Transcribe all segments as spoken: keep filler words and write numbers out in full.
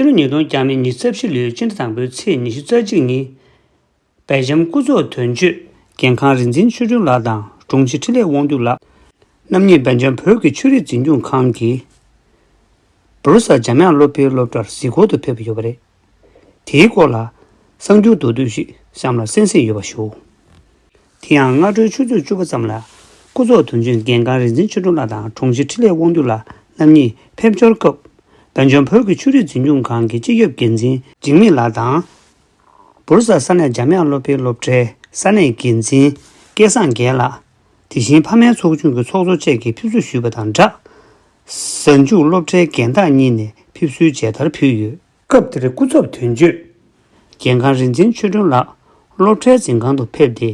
ཕྱི་ལོ་ཉིས་སྟོང་བརྒྱ་མེད་ཉི་ཤུ་རྩ་བཞི་ལོའི་སྤྱི་ཟླ་དང་པོའི་ཚེས་ཉི་ཤུ་རྩ་གཅིག་ཉིན། སྦེལ་ཇམ་སྐུ་ཚབ་དོན་གཅོད་རྒན་ཁང་རིག་འཛིན་ཆོས་སྒྲོན་ལགས་དང་དྲུང་ཆེ་འཕྲིན་ལས་དབང་འདུས་ལགས། རྣམ་གཉིས་སྦེལ་ཇམ་བོད་ཀྱི་ཆོས་རིག་འཛིན་སྐྱོང་ཁང་གི་སྦུ་རུ་སལ་འཇམ་དབྱངས་སློབ་གྲྭའི་སློབ་གྲྭར་གཟིགས་སྐོར་དུ་ཕེབས་ཡོད་པ་རེད། དེའི་སྐོར་ལ་གསར་འགྱུར་མདོར་བསྡུས་ཤིག་གཤམ་ལ་གསན་གཟིགས་ཡོད་པ་ཞུ། དེ་ཡང་སྔ་དྲོའི་ཆུ་ཚོད་བཅུ་པ་ཙམ་ལ་སྐུ་ཚབ་དོན་གཅོད་རྒན་ཁང་རིག་འཛིན་ཆོས་སྒྲོན་ལགས་དང་དྲུང་ཆེ་འཕྲིན་ལས་དབང་འདུས་ལགས་རྣམ་གཉིས་ཕེབས་འབྱོར་སྐབས། སྦེལ་ཇམ་བོད་ཀྱི་ཆོས་རིག་འཛིན་སྐྱོང་ཁང་གི་སྤྱི་ཁྱབ་འགན་འཛིན་འཇིགས་མེད་ལགས་དང་། སྦུ་རུ་སལ་ས་གནས་འཇམ་དབྱངས་སློབ་གྲྭའི་སློབ་གྲྭའི་ས་གནས་འགན་འཛིན་སྐལ་བཟང་རྒྱལ་ལགས། དེ་བཞིན་ཕ་མའི་ཚོགས་ཆུང་གི་ཚོགས་གཙོ་བཅས་ཀྱིས་ཕེབས་བསུ་ཞུས་པ་དང་སྦྲགས། གཟའ་མཇུག་སློབ་གྲྭའི་རྒན་བདག་གཉིས་ནས་ཕེབས་བསུའི་མཇལ་དར་ཕུལ་ཡོད། སྐབས་དེར་སྐུ་ཚབ་དོན་གཅོད་རྒན་ཁང་རིག་འཛིན་ཆོས་སྒྲོན་ལགས་སློབ་གྲྭའི་འཛིན་ཁང་དུ་ཕེབས་ཏེ།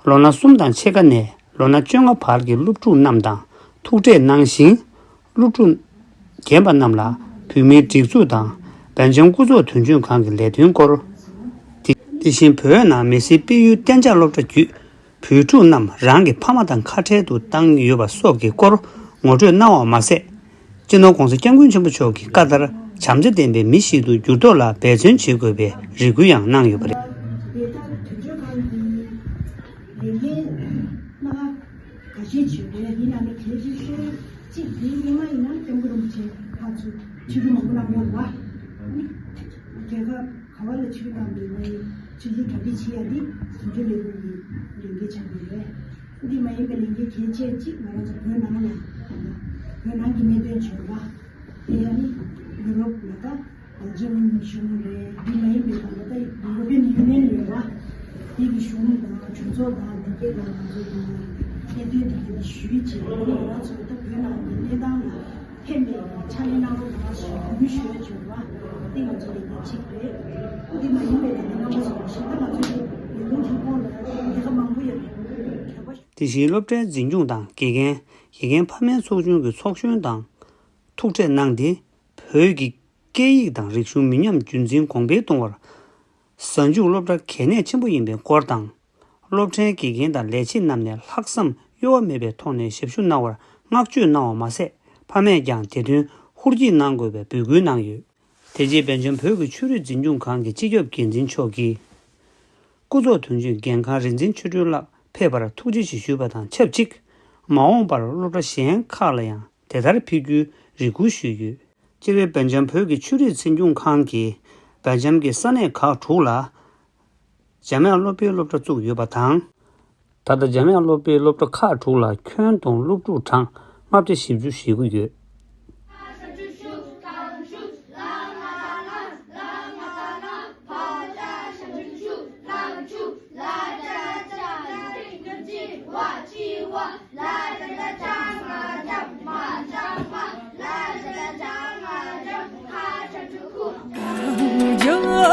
ལོ་ན་གསུམ་དང་ཕྱེད་ཀ་ནས་ལོ་ན་བཅོ་ལྔ་བར་གྱི་སློབ་ཕྲུག་རྣམས་དང་ཐུག་འཕྲད་གནང་ཞིང་། སློབ་ཕྲུག་རྒན་པ་རྣམས་ལ་བོད་མིའི་སྒྲིག་འཛུགས་དང་སྦེལ་ཇམ་སྐུ་ཚབ་དོན་གཅོད་ཁང་གི་ལས་དོན་སྐོར། དེ་དེ་བཞིན་བོད་ནང་མི་སེར་སྤེལ་ཡུལ་གཏན་འཇགས་སློབ་གྲྭ་བརྒྱུད་བོད་ཕྲུག་རྣམས་རང་གི་ཕ་མ་དང་ཁ་བྲལ་དུ་བཏང་ཡོད་པ་སོགས་ཀྱི་སྐོར་ངོ་སྤྲོད་གནང་བ་མ་ཟད། སྤྱི་ནོར་༧གོང་ས་༧སྐྱབས་མགོན་ཆེན་པོ་མཆོག་གི་བཀའ་ལྟར་བྱམས་བརྩེ་ལྡན་པའི་མི་ཞིག་ཏུ་འགྱུར་ཐབས་ལ་འབད་བརྩོན་བྱེད་དགོས་པའི་རེ་སྐུལ་ཡང་གནང་ཡོད་པ་རེད། དེ་ལྟར་དོན་གཅོད་ཁང་གི་ལས་འགན་སྣ་ཁ་ག་ཤེད་བྱེད་དགོས་ཡ་འདི་ནང་ནས་གལ་ཆེ་ཤོས་གཅིག་འདི་སྔོན་མ་ཡིན་ན་སྐྱབས་མགོན་རིན་པོ་ཆེ་ཕར་ཚུར་ཆིབས་བསྒྱུར་མང་པོ་གནང་ཡོད་རེད་བ། རྒྱལ་ཁབ་ག་བ་ལ་ཆིབས་བསྒྱུར་གནང་འདུག་ན་ཆིབས་བསྒྱུར་གྲ་སྒྲིག་བྱེད་ཡ་འདི་དོན་གཅོད་ལས་ཁུངས་ཀྱི་ལས་འགན་ཆགས་ཀྱི་རེད། འདི་མ་ཡིན་པའི་ལས་འགན་གལ་ཆེ་གཅིག་ང་རང་ཚོ་བོད་ནང་ལ་བོད་ནང་གི་གནད་དོན་བྱུང་བ་དེ་ཡང་ནི་ཡུ་རོབ་ལ་ད་བྷེལ་ཇམ་གཞུང་རེད། འདི་མ་ཡིན་པའི་ད་ལྟ་ཡུ་རོ་པི་ཡན་ཡུ་ནི་ཡན་ཡོད་པ་དེ་གི་གཞུང་དང་གྲོས་ཚོགས་དང་འདི་གས་དང་ང་ཚོ་གི་གནད་དོན་འདི་གས་འདི་ཞུས་བྱས་ནི་ང་རང་ཚོ་ད་བོད་ནང་གི་གནས་སྟངས་ལ་ཕན་པའི་ཕྱག་ལས་གནང་རོགས་གནང་ཞེས་འབོད་སྐུལ་ཞུ་ཡ་བྱུང་བ་དེ་ང་ཚོ་ལས་འགན་གཅིག་རེད། འདི་མ་ཡིན་པའི་ད་ལྟ་རྣམ་པ་ཚོ་ཞིག་ད་ང་ཚོ་གི་ལས་ཁུངས་ཁྱབ་ཁོངས་ལ་ལས་ཀ་མང་པོ་ཡོད་རེད། དེ་བཞིན་སློབ་གྲྭའི་འཛིན་སྐྱོང་དང་དགེ་རྒན། དགེ་རྒན་ཕ་མའི་ཚོགས་ཆུང་གི་ཚོགས་གཞོན་དང་ཐུག་འཕྲད་གནང་སྟེ། བོད་ཀྱི་སྐད་ཡིག་དང་རིག་གཞུང་མི་ཉམས་རྒྱུན་འཛིན་གོང་འཕེལ་གཏོང་བར་གཟའ་མཇུག་སློབ་གྲྭ་གལ་གནད་ཆེན་པོ་ཡིན་པའི་སྐོར་དང་། སློབ་གྲྭའི་དགེ་རྒན་དང་ལས་བྱེད་རྣམས་ནས་ལྷག་བསམ་གཡོ་བ་མེད་པའི་ཐོག་ནས་ཞབས་ཞུ་གནང་བར་བསྔགས་བརྗོད་གནང་བ་མ་ཟད། ཕ་མས་ཀྱང་དེ་དོན་ཧུར་བསྐྱེད་གནང་དགོས་པའི་འབོད་སྐུལ་གནང་ཡོད། དེ་རྗེས་སྦེལ་ཇམ་བོད་ཀྱི་ཆོས་རིག་འཛིན་སྐྱོང་ཁང་གི་སྤྱི་ཁྱབ་འགན་འཛིན་མཆོག་གིས། སྐུ་ཚབ་དོན་གཅོད་རྒན་ཁང་རིག་འཛིན་ཆོས་སྒྲོན་ལགས་ཕེབས་པར་ཐུགས་རྗེ་ཆེ་ཞུས་པ་དང་ཆབས་ཅིག་མ་འོངས་པར་སློབ་གྲྭ་གཞན་ཁག་ལ་ཡང་དེ་ལྟར་ཕེབས་རྒྱུའི་རེ་སྐུལ་ཞུས་ཡོད། སྤྱིར་སྦེལ་ཇམ་བོད་ཀྱི་ཆོས་རིག་འཛིན་སྐྱོང་ཁང་གིས་སྦེལ་ཇམ་གྱི་ས་གནས་ཁག་དྲུག་ལ་འཇམ་དབྱངས་སློབ་དཔེའི་སློབ་གྲྭ་བཙུགས་ཡོད་པ་དང་། ད་ལྟ་འཇམ་དབྱངས་སློབ་དཔེའི་སློབ་གྲྭ་ཁག་དྲུག་ལ་ཁྱོན་བསྡོམས་སློབ་ཕྲུག་གྲངས་ལྔ་བརྒྱ་བཞི་བཅུ་ཞེ་དགུ་ཡོད།